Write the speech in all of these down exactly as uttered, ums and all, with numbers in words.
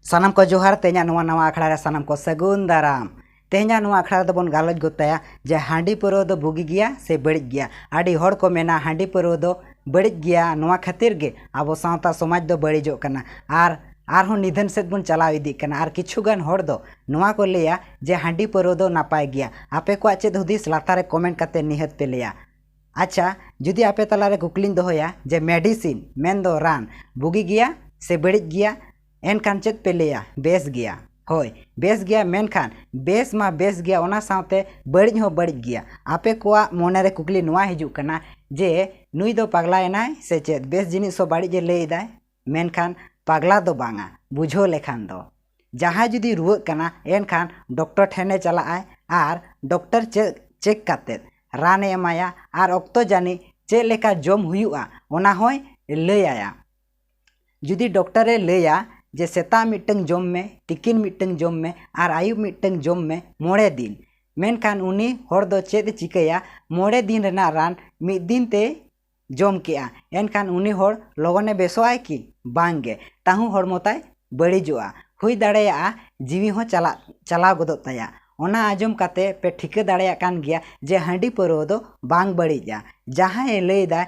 ᱥᱟᱱᱟᱢ ᱠᱚ ᱡᱚᱦᱟᱨ᱾ ᱛᱮᱦᱮᱧᱟᱜ ᱱᱚᱣᱟ ᱱᱟᱣᱟ ᱟᱠᱷᱲᱟ ᱨᱮ ᱥᱟᱱᱟᱢ ᱠᱚ ᱥᱟᱹᱜᱩᱱ ᱫᱟᱨᱟᱢ᱾ ᱛᱮᱦᱮᱧᱟᱜ ᱱᱚᱣᱟ ᱟᱠᱷᱲᱟ ᱨᱮᱫᱚ ᱵᱚᱱ ᱜᱟᱞᱚᱪ ᱜᱚᱫ ᱛᱟᱭᱟ ᱡᱮ ᱦᱟᱺᱰᱤ ᱯᱟᱹᱣᱨᱟᱹ ᱫᱚ ᱵᱩᱜᱤ ᱜᱮᱭᱟ ᱥᱮ ᱵᱟᱹᱲᱤᱡ ᱜᱮᱭᱟ᱾ ᱟᱹᱰᱤ ᱦᱚᱲ ᱠᱚ ᱢᱮᱱᱟ ᱦᱟᱺᱰᱤ ᱯᱟᱹᱣᱨᱟᱹ ᱫᱚ ᱵᱟᱹᱲᱤᱡ ᱜᱮᱭᱟ, ᱱᱚᱣᱟ ᱠᱷᱟᱹᱛᱤᱨ ᱜᱮ ᱟᱵᱚ ᱥᱟᱶᱛᱟ ᱥᱚᱢᱟᱡᱽ ᱫᱚ ᱵᱟᱹᱲᱤᱡᱚᱜ ᱠᱟᱱᱟ ᱟᱨ ᱟᱨᱦᱚᱸ ᱱᱤᱫᱷᱟᱹᱱ ᱥᱮᱫ ᱵᱚᱱ ᱪᱟᱞᱟᱣ ᱤᱫᱤᱜ ᱠᱟᱱᱟ᱾ ᱟᱨ ᱠᱤᱪᱷᱩ ᱜᱟᱱ ᱦᱚᱲ ᱫᱚ ᱱᱚᱣᱟ ᱠᱚ ᱞᱟᱹᱭᱟ ᱡᱮ ᱦᱟᱺᱰᱤ ᱯᱟᱹᱣᱨᱟᱹ ᱫᱚ ᱱᱟᱯᱟᱭ ᱜᱮᱭᱟ᱾ ᱟᱯᱮ ᱠᱚᱣᱟᱜ ᱪᱮᱫ ᱦᱩᱫᱤᱥ? ᱞᱟᱛᱟᱨ ᱨᱮ ᱠᱚᱢᱮᱱᱴ ᱠᱟᱛᱮ ᱱᱤᱦᱟᱹᱛ ᱯᱮ ᱞᱟᱹᱭᱟ᱾ ᱟᱪᱪᱷᱟ, ᱡᱩᱫᱤ ᱟᱯᱮ ᱛᱟᱞᱟᱨᱮ ᱠᱩᱠᱞᱤᱧ ᱫᱚᱦᱚᱭᱟ ᱡᱮ ᱢᱮᱰᱤᱥᱤᱱ ᱢᱮᱱᱫᱚ ᱨᱟᱱ ᱵᱩᱜᱤ ᱜᱮᱭᱟ ᱥᱮ ᱵᱟᱹᱲᱤᱡ ᱜᱮᱭᱟ, ᱮᱱᱠᱷᱟᱱ ᱪᱮᱫ ᱯᱮ ᱞᱟᱹᱭᱟ? ᱵᱮᱥ ᱜᱮᱭᱟ᱾ ᱦᱳᱭ, ᱵᱮᱥ ᱜᱮᱭᱟ, ᱢᱮᱱᱠᱷᱟᱱ ᱵᱮᱥ ᱢᱟ ᱵᱮᱥ ᱜᱮᱭᱟ, ᱚᱱᱟ ᱥᱟᱶᱛᱮ ᱵᱟᱹᱲᱤᱡ ᱦᱚᱸ ᱵᱟᱹᱲᱤᱡ ᱜᱮᱭᱟ᱾ ᱟᱯᱮ ᱠᱚᱣᱟᱜ ᱢᱚᱱᱮᱨᱮ ᱠᱩᱠᱞᱤ ᱱᱚᱣᱟ ᱦᱤᱡᱩᱜ ᱠᱟᱱᱟ ᱡᱮ ᱱᱩᱭ ᱫᱚ ᱯᱟᱜᱽᱞᱟᱭᱮᱱᱟᱭ ᱥᱮ ᱪᱮᱫ? ᱵᱮᱥ ᱡᱤᱱᱤᱥ ᱦᱚᱸ ᱵᱟᱹᱲᱤᱡ ᱮ ᱞᱟᱹᱭ ᱮᱫᱟᱭ, ᱢᱮᱱᱠᱷᱟᱱ ᱯᱟᱜᱽᱞᱟ ᱫᱚ ᱵᱟᱝᱟ᱾ ᱵᱩᱡᱷᱟᱹᱣ ᱞᱮᱠᱷᱟᱱ ᱫᱚ, ᱡᱟᱦᱟᱸᱭ ᱡᱩᱫᱤ ᱨᱩᱣᱟᱹᱜ ᱠᱟᱱᱟ, ᱮᱱᱠᱷᱟᱱ ᱰᱚᱠᱴᱚᱨ ᱴᱷᱮᱱᱮ ᱪᱟᱞᱟᱜᱼᱟᱭ ᱟᱨ ᱰᱚᱠᱴᱚᱨ ᱪᱮᱠ ᱠᱟᱛᱮᱫ ᱨᱟᱱᱮ ᱮᱢᱟᱭᱟ ᱟᱨ ᱚᱠᱛᱚ ᱡᱟᱹᱱᱤᱡ ᱪᱮᱫ ᱞᱮᱠᱟ ᱡᱚᱢ ᱦᱩᱭᱩᱜᱼᱟ, ᱚᱱᱟ ᱦᱚᱸᱭ ᱞᱟᱹᱭᱟᱭᱟ᱾ ᱡᱩᱫᱤ ᱰᱚᱠᱴᱚᱨᱮ ᱞᱟᱹᱭᱟ ᱡᱮ ᱥᱮᱛᱟᱜ ᱢᱤᱫᱴᱟᱝ ᱡᱚᱢ ᱢᱮ, ᱛᱤᱠᱤᱱ ᱢᱤᱫᱴᱟᱝ ᱡᱚᱢ ᱢᱮ ᱟᱨ ᱟᱹᱭᱩᱵ ᱢᱤᱫᱴᱟᱝ ᱡᱚᱢ ᱢᱮ ᱢᱚᱬᱮ ᱫᱤᱱ, ᱢᱮᱱᱠᱷᱟᱱ ᱩᱱᱤ ᱦᱚᱲ ᱫᱚ ᱪᱮᱫ ᱮ ᱪᱤᱠᱟᱹᱭᱟ? ᱢᱚᱬᱮ ᱫᱤᱱ ᱨᱮᱱᱟᱜ ᱨᱟᱱ ᱢᱤᱫ ᱫᱤᱱ ᱛᱮ ᱡᱚᱢ ᱠᱮᱜᱼᱟ, ᱮᱱᱠᱷᱟᱱ ᱩᱱᱤ ᱦᱚᱲ ᱞᱚᱜᱚᱱᱮ ᱵᱮᱥᱚᱜ ᱟᱭ ᱠᱤ? ᱵᱟᱝ ᱜᱮ, ᱛᱟᱦᱩᱸ ᱦᱚᱲᱢᱚ ᱛᱟᱭ ᱵᱟᱹᱲᱤᱡᱚᱜᱼᱟ᱾ ᱦᱩᱭ ᱫᱟᱲᱮᱭᱟᱜᱼᱟ ᱡᱤᱣᱤ ᱦᱚᱸ ᱪᱟᱞᱟᱜ, ᱪᱟᱞᱟᱣ ᱜᱚᱫᱚᱜ ᱛᱟᱭᱟ᱾ ᱚᱱᱟ ᱟᱸᱡᱚᱢ ᱠᱟᱛᱮ ᱯᱮ ᱴᱷᱤᱠᱟᱹ ᱫᱟᱲᱮᱭᱟᱜ ᱠᱟᱱ ᱜᱮᱭᱟ ᱡᱮ ᱦᱟᱺᱰᱤ ᱯᱟᱹᱣᱨᱟᱹ ᱫᱚ ᱵᱟᱝ ᱵᱟᱹᱲᱤᱡᱼᱟ᱾ ᱡᱟᱦᱟᱸᱭᱮ ᱞᱟᱹᱭᱫᱟ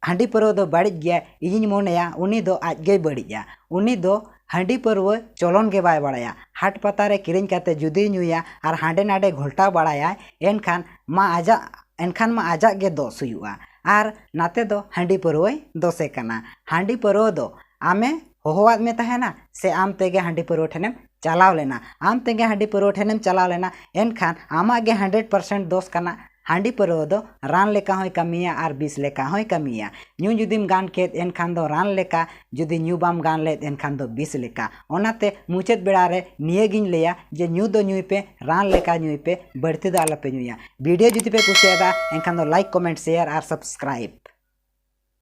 ᱦᱟᱺᱰᱤ ᱯᱟᱹᱣᱨᱟᱹ ᱫᱚ ᱵᱟᱹᱲᱤᱡ ᱜᱮᱭᱟ, ᱤᱧᱤᱧ ᱢᱚᱱᱮᱭᱟ ᱩᱱᱤ ᱫᱚ ᱟᱡ ᱜᱮᱭ ᱵᱟᱹᱲᱤᱡᱼᱟ᱾ ᱩᱱᱤ ᱫᱚ ᱦᱟᱺᱰᱤ ᱯᱟᱹᱣᱨᱟᱹ ᱪᱚᱞᱚᱱ ᱜᱮ ᱵᱟᱭ ᱵᱟᱲᱟᱭᱟ᱾ ᱦᱟᱴ ᱯᱟᱛᱟ ᱨᱮ ᱠᱤᱨᱤᱧ ᱠᱟᱛᱮ ᱡᱩᱫᱤᱭ ᱧᱩᱭᱟ ᱟᱨ ᱦᱟᱸᱰᱮ ᱱᱟᱰᱮ ᱜᱷᱚᱞᱴᱟᱣ ᱵᱟᱲᱟᱭᱟᱭ, ᱮᱱᱠᱷᱟᱱ ᱢᱟ ᱟᱡᱟᱜ, ᱮᱱᱠᱷᱟᱱ ᱢᱟ ᱟᱡᱟᱜ ᱜᱮ ᱫᱚᱥ ᱦᱩᱭᱩᱜᱼᱟ᱾ ᱟᱨ ᱱᱟᱛᱮ ᱫᱚ ᱦᱟᱺᱰᱤ ᱯᱟᱹᱣᱨᱟᱹᱭ ᱫᱚᱥᱮ ᱠᱟᱱᱟ᱾ ᱦᱟᱺᱰᱤ ᱯᱟᱹᱣᱨᱟᱹ ᱫᱚ ᱟᱢᱮ ᱦᱚᱦᱚᱣᱟᱫ ᱢᱮ ᱛᱟᱦᱮᱱᱟ ᱥᱮ ᱟᱢ ᱛᱮᱜᱮ ᱦᱟᱺᱰᱤ ᱯᱟᱹᱣᱨᱟᱹ ᱴᱷᱮᱱᱮᱢ ᱪᱟᱞᱟᱣ ᱞᱮᱱᱟ? ᱟᱢ ᱛᱮᱜᱮ ᱦᱟᱺᱰᱤ ᱯᱟᱹᱣᱨᱟᱹ ᱴᱷᱮᱱᱮᱢ ᱪᱟᱞᱟᱣ ᱞᱮᱱᱟ, ᱮᱱᱠᱷᱟᱱ ᱟᱢᱟᱜ ᱜᱮ ᱦᱟᱱᱰᱨᱮᱰ ᱯᱟᱨᱥᱮᱱᱴ ᱫᱚᱥ ᱠᱟᱱᱟ᱾ ᱦᱟᱺᱰᱤ ᱯᱟᱹᱣᱨᱟᱹ ᱫᱚ ᱨᱟᱱ ᱞᱮᱠᱟ ᱦᱚᱸᱭ ᱠᱟᱹᱢᱤᱭᱟ ᱟᱨ ᱵᱤᱥ ᱞᱮᱠᱟ ᱦᱚᱸᱭ ᱠᱟᱹᱢᱤᱭᱟ᱾ ᱧᱩ ᱡᱩᱫᱤᱢ ᱜᱟᱱ ᱠᱮᱫ, ᱮᱱᱠᱷᱟᱱ ᱫᱚ ᱨᱟᱱ ᱞᱮᱠᱟ, ᱡᱩᱫᱤ ᱧᱩ ᱵᱟᱢ ᱜᱟᱱ ᱞᱮᱫ, ᱮᱱᱠᱷᱟᱱ ᱫᱚ ᱵᱤᱥ ᱞᱮᱠᱟ᱾ ᱚᱱᱟᱛᱮ ᱢᱩᱪᱟᱹᱫ ᱵᱮᱲᱟ ᱨᱮ ᱱᱤᱭᱟᱹ ᱜᱤᱧ ᱞᱟᱹᱭᱟ ᱡᱮ ᱧᱩ ᱫᱚ ᱧᱩᱭ ᱯᱮ, ᱨᱟᱱ ᱞᱮᱠᱟ ᱧᱩᱭ ᱯᱮ, ᱵᱟᱹᱲᱛᱤ ᱫᱚ ᱟᱞᱚᱯᱮ ᱧᱩᱭᱟ᱾ ᱵᱷᱤᱰᱤᱭᱳ ᱡᱩᱫᱤ ᱯᱮ ᱠᱩᱥᱤᱭᱟᱫᱟ, ᱮᱱᱠᱷᱟᱱ ᱫᱚ ᱞᱟᱭᱤᱠ, ᱠᱚᱢᱮᱱᱴ, ᱥᱮᱭᱟᱨ ᱟᱨ ᱥᱟᱵᱥᱠᱨᱟᱭᱤᱵ᱾